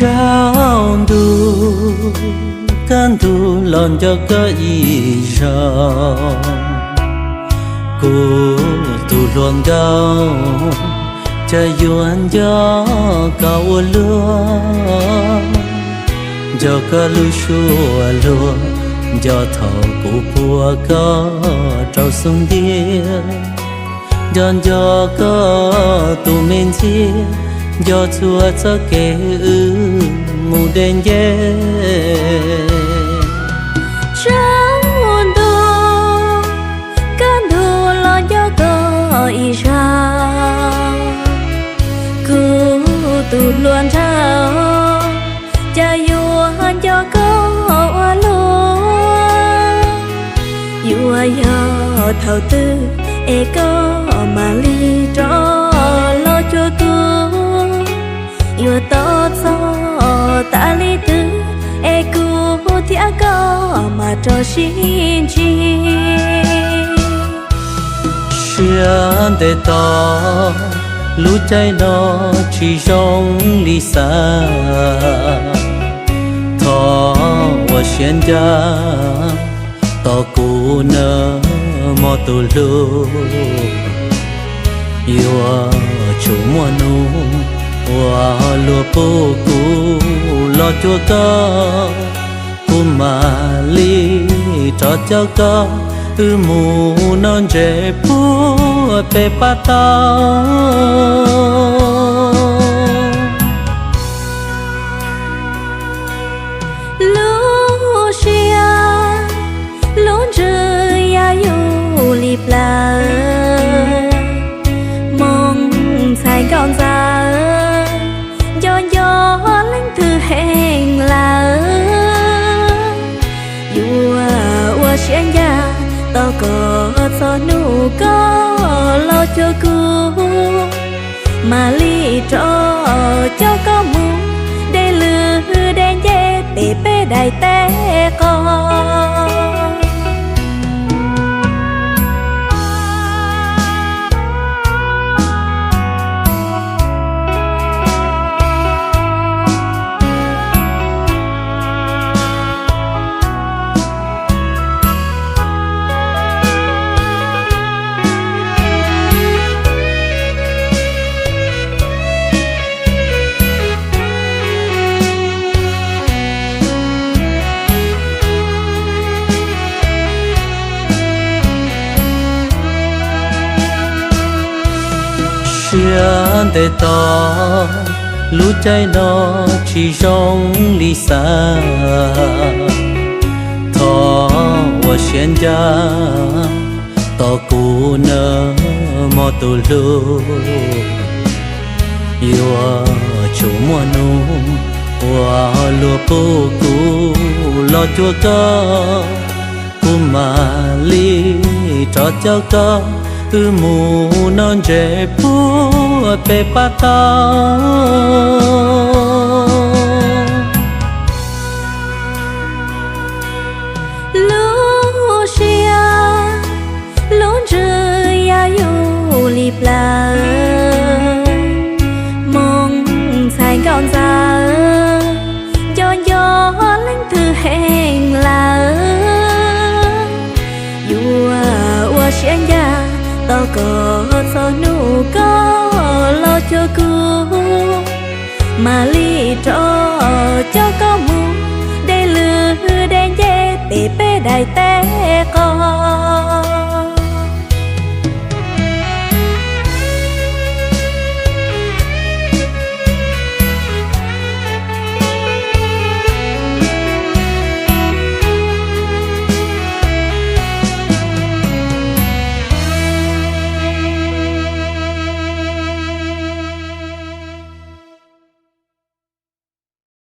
Tsaus ntuj, kaj ntug los nco koj ib zaug. Kuv tus hluas nkauj, cas yuav nco koj ua luaj. Nco koj lub suab luag, nco thaum kuv puag koj rau xub ntiag. Nco nco koj tus me ntxhiab, nco txhua txoj kev wb mus de nce. Tsaus ntuj, kaj ntug los nco koj ib zaug. Kuv tus hluas nraug, cas yuav nco koj ua luaj. Yuav yog thaum twg es koj mam li rov los cuag kuv. Yuav tos txog tas li twg es kuv thiab koj mam rov sib ntsib. Siab ntev tos, lub caij no tsis zoo li xav. Thov ua siab ncaj, tos kuv nawb mog tus hlub. Yuav tsum muaj hnub uas luag pub kuv los cuag koj, kuv mam li rov coj koj wb mus noj ntses puag pem pab tau. Lub siab lub ntsws ya yus li plaws, moo ntxhais nkauj ntxawm, nco nco leej twg heev lawm. Yuav ua siab ncaj, tos kom txog hnub koj los cuag kuv, mam li rov coj koj mus de lwm de nce pem peb daim teb qos. Siab ntev tos, lub caij no tsis zoo li xav. Thov ua siab ncaj, tos kuv nawb mog tus hlub. Yuav tsum muaj hnub uas luag pub kuv los cuag koj, kuv mam li rov coj koj wb mus noj ntses puag pem pab tau. Lub siab lub ntsws ya yus li plaws, moo ntxhais nkauj ntxawm, nco nco leej twg heev lawm. Yuav ua siab ncaj, tos kom txog hnub koj los cuag kuv, mam li rov coj koj mus de lwm de nce pem peb daim teb